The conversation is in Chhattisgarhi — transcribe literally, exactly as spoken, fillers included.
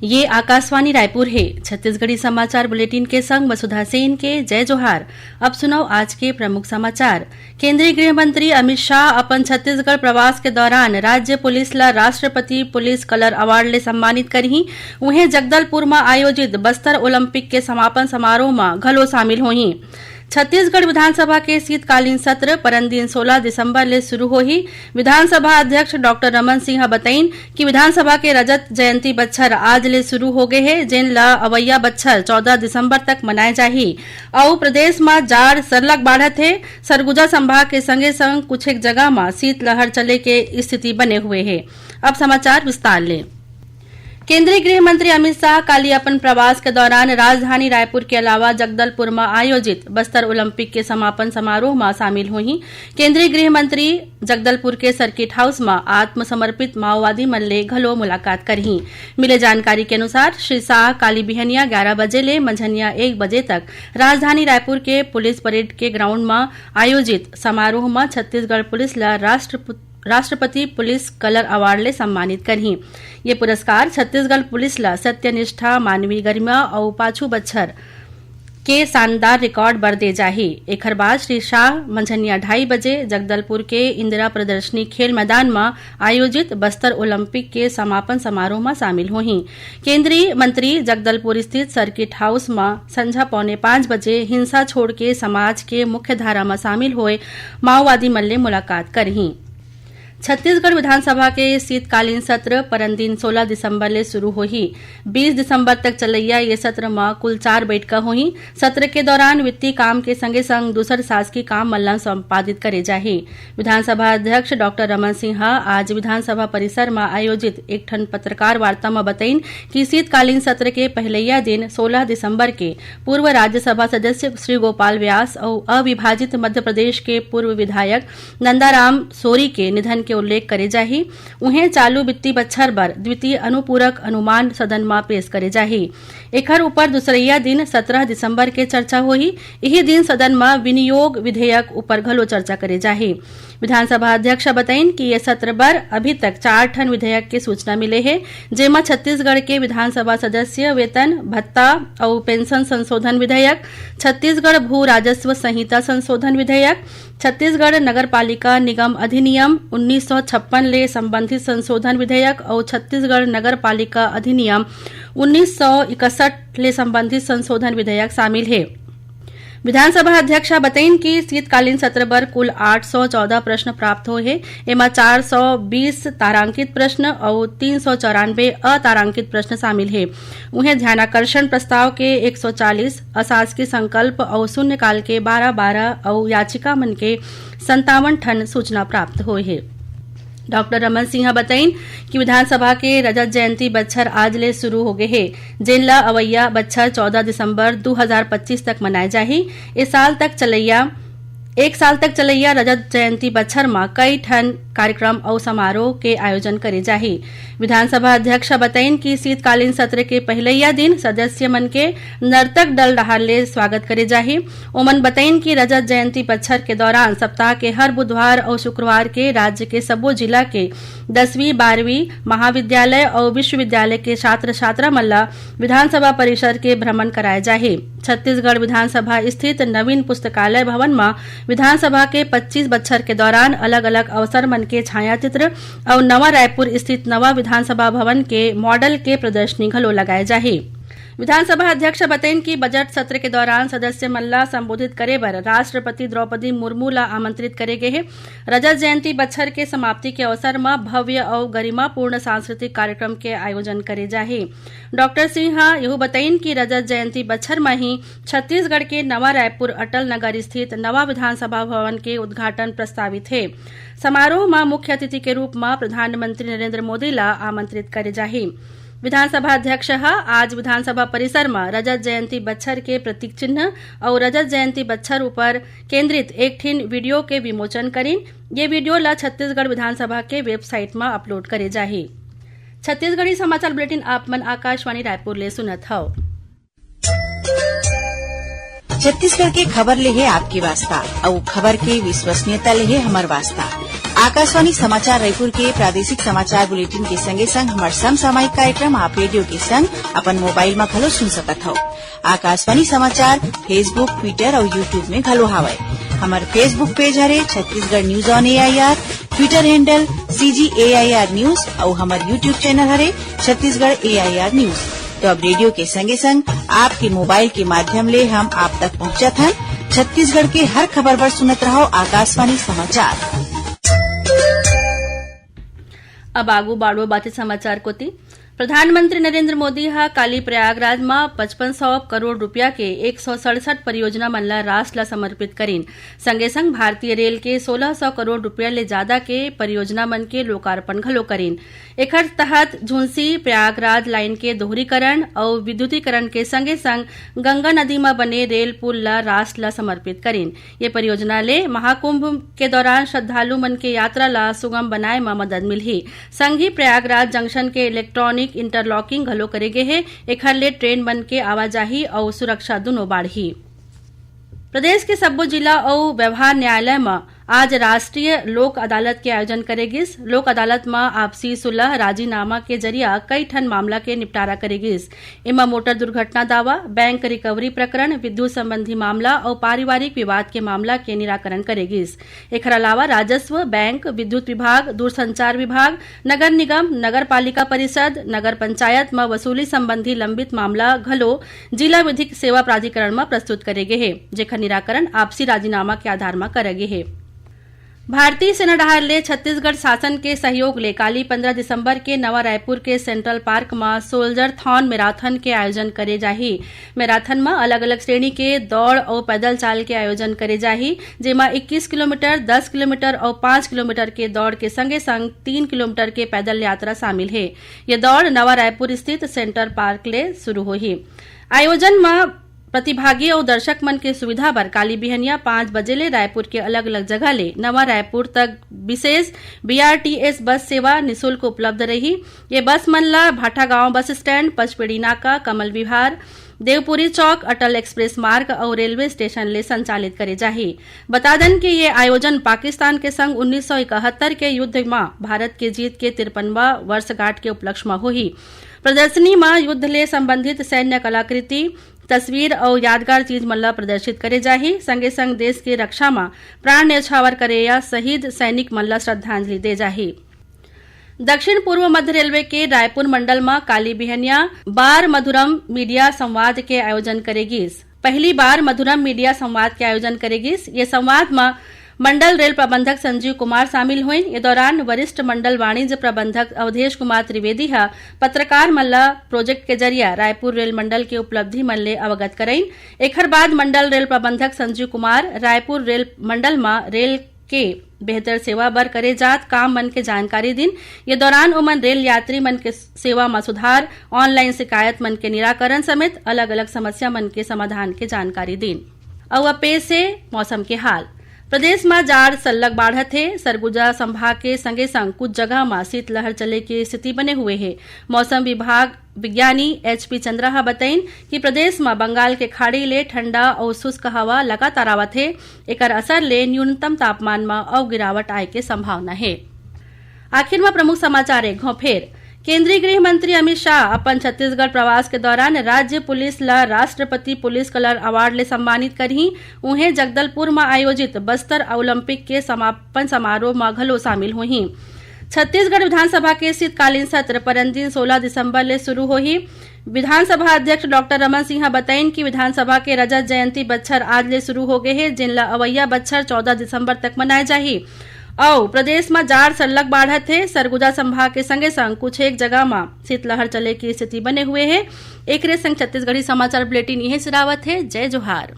ये आकाशवाणी रायपुर हे। छत्तीसगढ़ी समाचार बुलेटिन के संग वसुधा सेन के जय जोहार। अब सुनव आज के प्रमुख समाचार। केंद्रीय गृह मंत्री अमित शाह अपन छत्तीसगढ़ प्रवास के दौरान राज्य पुलिस ल राष्ट्रपति पुलिस कलर अवार्ड ले सम्मानित करही। उहें, जगदलपुर म आयोजित बस्तर ओलंपिक के समापन समारोह म घलो शामिल होही। छत्तीसगढ़ विधानसभा के शीतकालीन सत्र परन दिन सोलह दिसंबर ले शुरू होही। विधानसभा अध्यक्ष डॉक्टर रमन सिंह ह बतइन कि विधानसभा के रजत जयंती बच्छर आज ले शुरू हो गे हे, जेन ल अवइया बच्छर चौदह दिसंबर तक मनाए जाही। अउ प्रदेश म जाड़ सरलग बाढ़त हे। सरगुजा संभाग के संगे संग कुछेक जगह म शीतलहर चले के स्थिति बने हुए हे। अब समाचार विस्तार ले। केंद्रीय गृह मंत्री अमित शाह काली अपन प्रवास के दौरान राजधानी रायपुर के अलावा जगदलपुर म आयोजित बस्तर ओलंपिक के समापन समारोह म शामिल होही। केंद्रीय गृह मंत्री जगदलपुर के सर्किट हाउस म आत्मसमर्पित माओवादी मन ले घलो मुलाकात करही। मिले जानकारी के अनुसार, श्री शाह काली बिहनिया ग्यारह बजे ले मंझनिया एक बजे तक राजधानी रायपुर के पुलिस परेड के ग्राउंड म आयोजित समारोह म छत्तीसगढ़ पुलिस ल राष्ट्रपति राष्ट्रपति पुलिस कलर अवार्ड ले सम्मानित करही। ये पुरस्कार छत्तीसगढ़ पुलिस ल सत्यनिष्ठा, मानवीय गरिमा अउ पाछू बच्छर के शानदार रिकॉर्ड बर दे जाही। एखर बाद श्री शाह मंझनिया ढाई बजे जगदलपुर के इंदिरा प्रदर्शनी खेल मैदान म आयोजित बस्तर ओलंपिक के समापन समारोह म शामिल होही। केंद्रीय मंत्री जगदलपुर स्थित सर्किट हाउस म संझा पौने पाँच बजे हिंसा छोड़ के समाज के मुख्य धारा म शामिल होए माओवादी मन ले मुलाकात करही। छत्तीसगढ़ विधानसभा के शीतकालीन सत्र परन दिन सोलह दिसंबर ले शुरू होही। बीस दिसंबर तक चलैया ये सत्र म कुल चार बैठका होही। सत्र के दौरान वित्तीय काम के संगे संग दूसर शासकीय काम मन ल संपादित करे जाही। विधानसभा अध्यक्ष डॉक्टर रमन सिंह ह आज विधानसभा परिसर म आयोजित एक ठन पत्रकार वार्ता म बतइन कि शीतकालीन सत्र के पहिलैया दिन सोलह दिसंबर के पूर्व राज्यसभा सदस्य श्री गोपाल व्यास अउ अविभाजित मध्य प्रदेश के पूर्व विधायक नंदाराम सोरी के निधन के उल्लेख करे जाही। उहें, चालू वित्तीय बच्छर बर द्वितीय अनुपूरक अनुमान सदन म पेश करे जाही। एखर ऊपर दूसरइया दिन सत्रह दिसंबर के चर्चा होही। इही दिन सदन म विनियोग विधेयक ऊपर घलो चर्चा करे जाही। विधानसभा अध्यक्ष ह बतइन कि ये सत्र बर अभी तक चार ठन विधेयक के सूचना मिले हे, जेमा छत्तीसगढ़ के विधानसभा सदस्य वेतन, भत्ता अउ पेंशन संशोधन विधेयक, छत्तीसगढ़ भू राजस्व संहिता संशोधन विधेयक, छत्तीसगढ़ नगर पालिका निगम अधिनियम उन्नीस सौ छप्पन ले संबंधित संशोधन विधेयक अउ छत्तीसगढ़ नगर पालिका अधिनियम उन्नीस सौ इकसठ ले संबंधित संशोधन विधेयक शामिल हे। विधानसभा अध्यक्ष ह बतइन कि शीतकालीन सत्र बर कुल आठ सौ चौदह प्रश्न प्राप्त होए हे। एमा चार सौ बीस तारांकित प्रश्न अउ तीन सौ चौरानबे अतारांकित प्रश्न शामिल हे। उहें, ध्यानाकर्षण प्रस्ताव के एक सौ चालीस, अशासकीय संकल्प अउ शून्यकाल के बारह बारह अउ याचिका मन के संतावन ठन सूचना प्राप्त होए हे। डॉक्टर रमन सिंह ह बतइन कि विधानसभा के रजत जयंती बच्छर आज ले शुरू हो गे हे, जेन ल अवइया बच्छर चौदह दिसंबर दू हजार पच्चीस तक मनाए जाही। ए साल तक चलैया एक साल तक चलैया रजत जयंती बच्छर म कई ठन कार्यक्रम अउ समारोह के आयोजन करे जाही। विधानसभा अध्यक्ष ह बतइन कि शीतकालीन सत्र के पहिलैया दिन सदस्य मन के नर्तक दल डहार ले स्वागत करे जाही। ओमन बतइन कि रजत जयंती बच्छर के दौरान सप्ताह के हर बुधवार अउ शुक्रवार के राज्य के सबो जिला के दसवीं, बारहवीं, महाविद्यालय अउ विश्वविद्यालय के छात्र छात्रा मन ल विधानसभा परिसर के भ्रमण कराए जाही। छत्तीसगढ़ विधानसभा स्थित नवीन पुस्तकालय भवन म विधानसभा के पच्चीस बच्छर के दौरान अलग-अलग अवसर मन के छायाचित्र अउ नवा रायपुर स्थित नवा विधानसभा भवन के मॉडल के प्रदर्शनी घलो लगाए जाही। विधानसभा अध्यक्ष बतइन कि बजट सत्र के दौरान सदस्य मन ला संबोधित करे बर राष्ट्रपति द्रौपदी मुर्मू ला आमंत्रित करे गे हे। रजत जयंती बच्छर के समाप्ति के अवसर म भव्य अउ गरिमापूर्ण सांस्कृतिक कार्यक्रम के आयोजन करे जाही। डॉक्टर सिंह ह यहू बतइन कि रजत जयंती बच्छर म ही छत्तीसगढ़ के नवा रायपुर अटल नगर स्थित नवा विधानसभा भवन के उद्घाटन प्रस्तावित हे। समारोह म मुख्य अतिथि के रूप म प्रधानमंत्री नरेंद्र मोदी ला आमंत्रित करे जाही। विधानसभा अध्यक्ष ह आज विधानसभा परिसर म रजत जयंती बच्छर के प्रतीक चिन्ह अउ रजत जयंती बच्छर ऊपर केंद्रित एक ठिन वीडियो के विमोचन करिन। ये वीडियो ला छत्तीसगढ़ विधानसभा के वेबसाइट म अपलोड करे जाही। छत्तीसगढ़ी समाचार बुलेटिन आप मन आकाशवाणी रायपुर ले सुनत हव। छत्तीसगढ़ के खबर ले हे आपके वास्ता, अउ खबर के विश्वसनीयता ले हे हमर वास्ता। आकाशवाणी समाचार रायपुर के प्रादेशिक समाचार बुलेटिन के संगे संग हमर समसामयिक कार्यक्रम आप रेडियो के संग अपन मोबाइल म घलो सुन सकत हव। आकाशवाणी समाचार Facebook, Twitter अउ YouTube में घलो हावय। हमर Facebook पेज हरे Chhattisgarh news on AIR, Twitter handle CG AIR news अउ हमर YouTube चैनल हरे छत्तीसगढ़ एआईआर न्यूज। तो अब रेडियो के संगे संग आपके मोबाइल के माध्यम ले हम आप तक पहुंचत हन। छत्तीसगढ़ के हर खबर बर सुनत रहव आकाशवाणी समाचार। अब आगू बाढ़ो बातचीत समाचार कोति। प्रधानमंत्री नरेंद्र मोदी ह काली प्रयागराज म पचपन सौ करोड़ रुपया के एक सौ सड़सठ परियोजना मन ल राष्ट्र ल समर्पित करिन। संगे संग भारतीय रेल के सोलह सौ करोड़ रुपया ले जादा के परियोजना मन के लोकार्पण घलो करिन। एखर तहत झुंसी प्रयागराज लाइन के दोहरीकरण अउ विद्युतीकरण के संगे संग गंगा नदी म बने रेल पुल ल राष्ट्र ल समर्पित करिन। ये परियोजना ले महाकुंभ के दौरान श्रद्धालु मन के यात्रा ल सुगम बनाए म मदद मिलही। संग ही प्रयागराज जंक्शन के इलेक्ट्रॉनिक इंटरलॉकिंग घलो करे गे हे। एखर ले ट्रेन मन के आवाजाही अउ सुरक्षा दुनों बाढ़ही। प्रदेश के सब्बो जिला अउ व्यवहार न्यायालय म आज राष्ट्रीय लोक अदालत के आयोजन करे गिस। लोक अदालत म आपसी सुलह राजीनामा के जरिया कई ठन मामला के निपटारा करे गिस। एमा मोटर दुर्घटना दावा, बैंक रिकवरी प्रकरण, विद्युत संबंधी मामला अउ पारिवारिक विवाद के मामला के निराकरण करे गिस। एखर अलावा राजस्व, बैंक, विद्युत विभाग, दूरसंचार विभाग, नगर निगम, नगर पालिका परिषद, नगर पंचायत म वसूली संबंधी लंबित मामला घलो जिला विधिक सेवा प्राधिकरण म प्रस्तुत करे गे हे, जेखर निराकरण आपसी राजीनामा के आधार म करे गे हे। भारतीय सेना डहार ले छत्तीसगढ़ शासन के सहयोग ले काली पंद्रह दिसंबर के नवा रायपुर के सेंट्रल पार्क म सोल्जर थॉन मैराथन के आयोजन करे जाही। मैराथन म अलग-अलग श्रेणी के दौड़ अउ पैदल चाल के आयोजन करे जाही, जेमा इक्कीस किलोमीटर, दस किलोमीटर अउ पाँच किलोमीटर के दौड़ के संगे-संग तीन किलोमीटर के पैदल यात्रा शामिल हे। ये दौड़ नवा रायपुर स्थित सेंट्रल पार्क ले शुरू होही। आयोजन म प्रतिभागी अउ दर्शक मन के सुविधा बर काली बिहनिया पाँच बजे ले रायपुर के अलग-अलग जगह ले नवा रायपुर तक विशेष बीआरटीएस बस सेवा निशुल्क उपलब्ध रही। ये बस मन ल भाटागांव बस स्टैंड, पचपेड़ी नाका, कमल विहार, देवपुरी चौक, अटल एक्सप्रेस मार्ग अउ रेलवे स्टेशन ले संचालित करे जाही। बता दन कि ये आयोजन पाकिस्तान के संग उन्नीस सौ इकहत्तर के युद्ध म भारत के जीत के तिरपनवा वर्षगांठ के उपलक्ष्य म होही। प्रदर्शनी म युद्ध ले संबंधित सैन्य कलाकृति, तस्वीर अउ यादगार चीज मन ल प्रदर्शित करे जाही। संगे संग देश के रक्षा म प्राण न्यौछावर करेया शहीद सैनिक मन ल श्रद्धांजलि दे जाही। दक्षिण पूर्व मध्य रेलवे के रायपुर मंडल म काली बिहनिया बार मधुरम मीडिया संवाद के आयोजन करे गिस। पहली बार मधुरम मीडिया संवाद के आयोजन करे गिस। ये संवाद म मंडल रेल प्रबंधक संजीव कुमार शामिल होइन। ये दौरान वरिष्ठ मंडल वाणिज्य प्रबंधक अवधेश कुमार त्रिवेदी ह पत्रकार मन ल प्रोजेक्ट के जरिया रायपुर रेल मंडल के उपलब्धि मन ले अवगत करइन। एखर बाद मंडल रेल प्रबंधक संजीव कुमार रायपुर रेल मंडल म रेल के बेहतर सेवा बर करे जात काम मन के जानकारी दिन। ये दौरान ओमन रेल यात्री मन के सेवा म सुधार, ऑनलाइन शिकायत मन के निराकरण समेत अलग-अलग समस्या मन के समाधान के जानकारी दिन। अउ अब पेश हे मौसम के हाल। प्रदेश म जाड़ सरलग बाढ़त हे। सरगुजा संभाग के संगे संग कुछ जगह म शीतलहर चले के स्थिति बने हुए हे। मौसम विभाग विज्ञानी एचपी चंद्रा ह बतइन कि प्रदेश म बंगाल के खाड़ी ले ठंडा अउ शुष्क हवा लगातार आवत हे। एकर असर ले न्यूनतम तापमान म अउ गिरावट आए के संभावना हे। आखिर म प्रमुख समाचार एक घौं फेर। केंद्रीय गृह मंत्री अमित शाह अपन छत्तीसगढ़ प्रवास के दौरान राज्य पुलिस ल राष्ट्रपति पुलिस कलर अवार्ड ले सम्मानित करही। उहें, जगदलपुर म आयोजित बस्तर ओलंपिक के समापन समारोह म घलो शामिल होही। छत्तीसगढ़ विधानसभा के शीतकालीन सत्र परन दिन सोलह दिसंबर ले शुरू होही। विधानसभा अध्यक्ष डॉक्टर रमन सिंह ह बतइन कि विधानसभा के रजत जयंती बच्छर आज ले शुरू हो गे हे, जेन ल अवइया बच्छर चौदह दिसंबर तक मनाए जाही। अउ प्रदेश म जाड़ सरलग बाढ़त हे। सरगुजा संभाग के संगे संग कुछ एक जगह म शीतलहर चले के स्थिति बने हुए हे। एकरे संग छत्तीसगढ़ी समाचार बुलेटिन इहें सिरावत हे। जय जोहार।